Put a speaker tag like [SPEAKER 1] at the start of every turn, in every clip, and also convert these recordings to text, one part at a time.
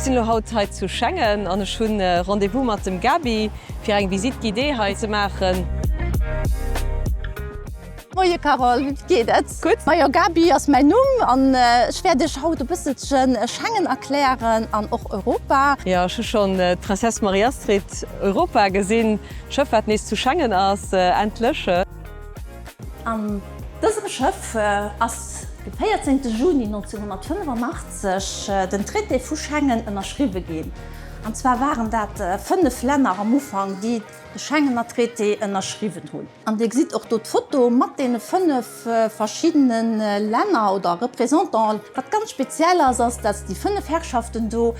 [SPEAKER 1] sinn elo haut hei zu Schengen an ech hunn Rendez-vous mat dem Gaby fir eng Visite guidée hei ze maachen.
[SPEAKER 2] Moie Carole, wéi geet et?
[SPEAKER 1] Gutt.
[SPEAKER 2] Majo, Gaby ass mäin Numm an ech wäert iech haut e bësselchen Schengen erklären an och Europa.
[SPEAKER 1] Jo, ech hu schonn d'Princesse Marie-Astrid Europa gesinn, d'Schëff wat nees zu Schengen ass, endlech.
[SPEAKER 2] An dësem Schëff ass de 14 Juni 1985 den Traité vu Schengen ënnerschriwwe ginn. An zwar waren dat 5 Länner am Ufank, déi de Schengener Traité ënnerschriwwen hunn. An Dir gesitt och do d'Foto mat deene 5 verschiddene Länner oder Représentanten. Wat ganz speziell ass, ass, dass déi 5 Herrschaften do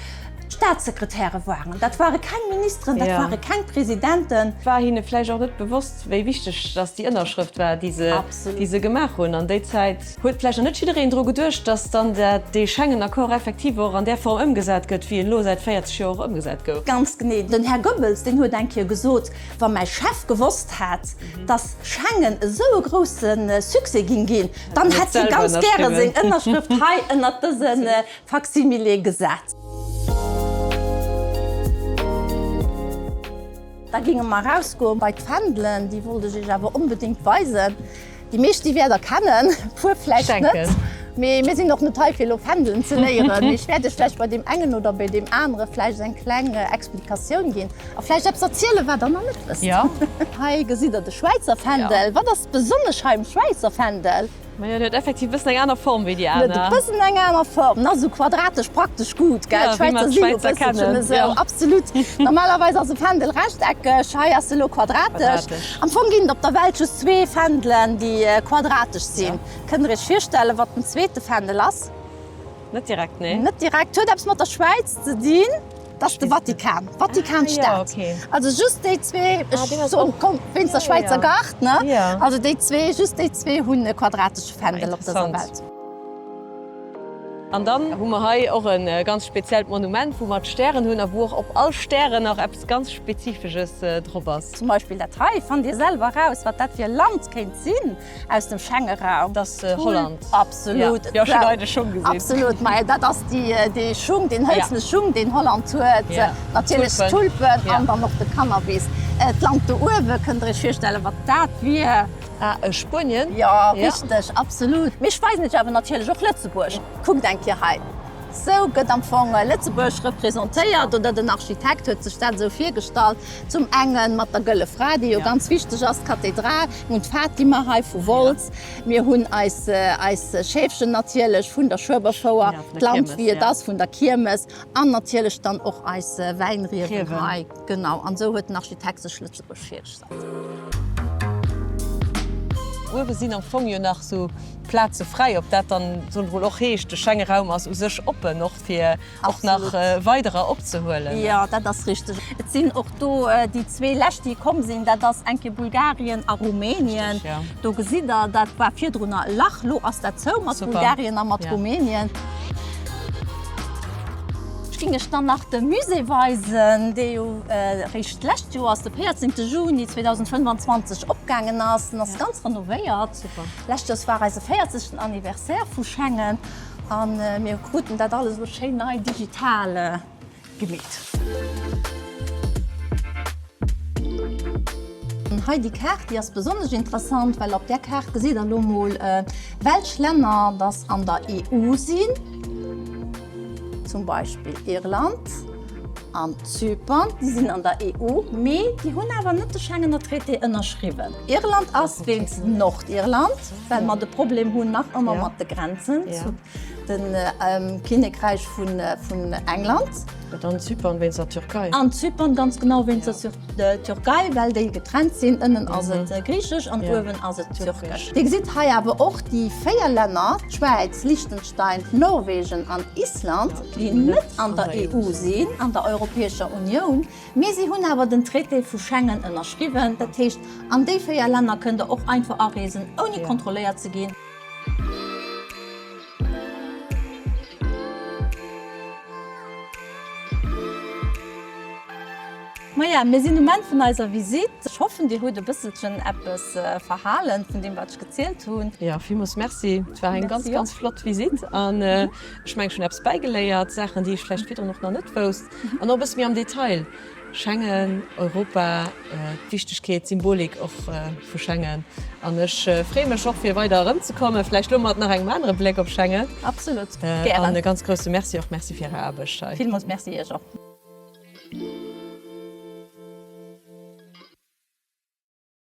[SPEAKER 2] Staatssekretäre waren. Dat ware keng Ministeren, dat ware keng Presidenten.
[SPEAKER 1] War hinne vläicht och net bewosst, wéi wichteg dass déi Ënnerschrëft war, déi se, déi se gemaach hunn. An déi Zäit huet vläicht nach net jiddereen dru geduecht, dass dann dat, dee Schengen-Accord effektiv och an där Form ëmgesat gëtt, wéi en elo säit 40 Joer och ëmgesat gouf.
[SPEAKER 2] Ganz genee. Den Här Goebbels, deen huet eng Kéier gesot, Wa mäi Chef gewosst hätt, dass Schengen esou e grousse Succès ging ginn, dann hätt hie ganz gäre seng Ënnerschrëft hei ënnert dëse Facsimilé gesat. Da géinge mer erausgoen bei d'Fändelen, déi wollt ech Iech awer onbedéngt weisen. Déi meescht déi wäert der kennen, e puer vläicht net. Mee mir sinn och net hei fir elo Fändelen ze léieren. Mee ech wäert Iech vläicht bei deem engen oder bei deem anere vläicht eng kleng Explikatioun ginn a vläicht eppes erzielen, wat der nach net wësst. Hei gesitt der de Schwäizer Fändel. Wat ass besonnesch hei um Schwäizer Fändel?
[SPEAKER 1] Majo, deen huet effektiv e bëssen eng aner Form wéi déi aner.
[SPEAKER 2] Huet e bëssen eng aner Form, en ass esou quadratesch, praktesch gutt, gell?
[SPEAKER 1] Ja, wéi mer
[SPEAKER 2] d'Schwäizer
[SPEAKER 1] d'Schwäizer kennen,
[SPEAKER 2] kennen esou, absolut. Normalerweis ass e Fändel rechteckeg, hei ass e lo quadratesch. Am Fong ginn et op der Welt just zwee Fändelen, déi quadratesch sinn. Kënnt der iech virstellen, wat den zweete Fändel ass?
[SPEAKER 1] Net direkt, nee.
[SPEAKER 2] Net direkt, huet eppes mat der Schwäiz ze dinn. Dat ass de Vatikan, Vatikanstad. Also just déi zwee, ech soen, komm, wéinst der Schwäizer Gard, ne? Also déi zwee, just déi zwee hunn e quadratesche Fändel op dëser Welt.
[SPEAKER 1] An dann hu mer hei och e ganz speziellt Monument, wou mer d'Stären hunn a wou och op all Stären nach eppes ganz Spezifesches drop ass.
[SPEAKER 2] Zum Beispill dat hei, fannt Dir selwer eraus, wat dat fir e Land kéint sinn? Aus dem Schengeraum.
[SPEAKER 1] Dat ass Holland.
[SPEAKER 2] Absolut.
[SPEAKER 1] Jo, ech hunn hei de Schung gesinn.
[SPEAKER 2] Absolut, majo dat ass déi, dee Schung, deen hëlzene Schung, deen Holland huet. Natierlech d'Tulpen an dann och de Cannabis. D'Land do uewe, kënnt der iech virstellen, wat dat wier?
[SPEAKER 1] Ah, Spuenien?
[SPEAKER 2] Jo, richteg, absolut. Mee ech weisen iech awer natierlech och Lëtzebuerg. Kuckt eng Kéier hei. Sou gëtt am Fong Lëtzebuerg representéiert, oder den Architekt huet sech dat esou virgestallt. Zum enge mat der Gëlle Fra, déi jo ganz wichteg ass, d'Kathedral, mir hunn d'Fatima hei vu Wolz, mir hunn eis eis Schäfchen natierlech vun der Schueberfouer, d'Land wéi et ass vun der Kiermes an natierlech dann och eis Wäinriewen hei. Genau, an esou huet den Architekt sech Lëtzebuerg virgestallt.
[SPEAKER 1] Uewe sinn am Fong jo nach sou Plaze fräi, ob dat dann soll wuel och heescht, de Schengeraum ass u sech oppen och fir och nach weiderer opzehuelen.
[SPEAKER 2] Jo, dat ass richteg. Et sinn och do déi zwee lescht, déi komm sinn, dat ass eng Kéier Bulgarien a Rumänien. Do gesitt Der, dat war virdrunner e Lach, lo ass dat zou mat Bulgarien a mat Rumänien. Ech géing Iech dann nach de Musée weisen, dee jo eréischt d'lescht Joer, de 14 Juni 2025, opgaangen ass. Den ass ganz renovéiert. Lescht Joers war eise 40. Anniversaire vu Schengen a mir kruten dat alles elo schéin nei digital gemeet. Hei déi Kaart, déi ass besonnesch interessant, well op där Kaart gesitt der elo mol, welch Länner dass an der EU sinn, zum Beispill Irland an Zypern, déi sinn an der EU, mee déi hunn awer net de Schengener Traité ënnerschriwwen. Irland ass wéinst Nordirland, well mer de Problem hunn nach ëmmer mat de Grenzen zu dem Kinnekräich vun England.
[SPEAKER 1] An Zypern wéinst der Türkei.
[SPEAKER 2] An Zypern ganz genau wéinst der Türkei, well déi getrennt sinn. Ënnen ass et griichesch an uewen ass et türkesch. Dir gesitt hei awer och déi 4 Länner, d'Schwäiz, Liechtenstein, Norwegen an Island, déi net an der EU sinn, an der Europäescher Unioun, mee si hunn awer den Traité vu Schengen ënnerschriwwen. Dat heescht, an déi 4 Länner kënnt der och einfach areesen, ouni kontrolléiert ze ginn. Maja, mir sinn um Enn vun eiser Visitt. Ech hoffen. hoffen, Dir hutt e bësselchen eppes verhalen vun deem, wat ech gezielt hunn.
[SPEAKER 1] Jo, villmools Merci. Et war eng ganz, ganz flott Visitt an ech mengen, ech hunn eppes bäigeléiert, Saachen, déi ech vläicht virdrun och nach net wousst an och e bësse méi am Detail. Schengen, Europa, d'Wichtegkeet, d'Symbolik och vu Schengen. An ech freeë mech och fir weider erëmzekommen, vläicht lo mat nach engem anere Bléck op Schengen.
[SPEAKER 2] Absolut, gären.
[SPEAKER 1] An e ganz grousse Merci och. Merci fir Är Aarbecht hei.
[SPEAKER 2] Villmools Merci Iech och.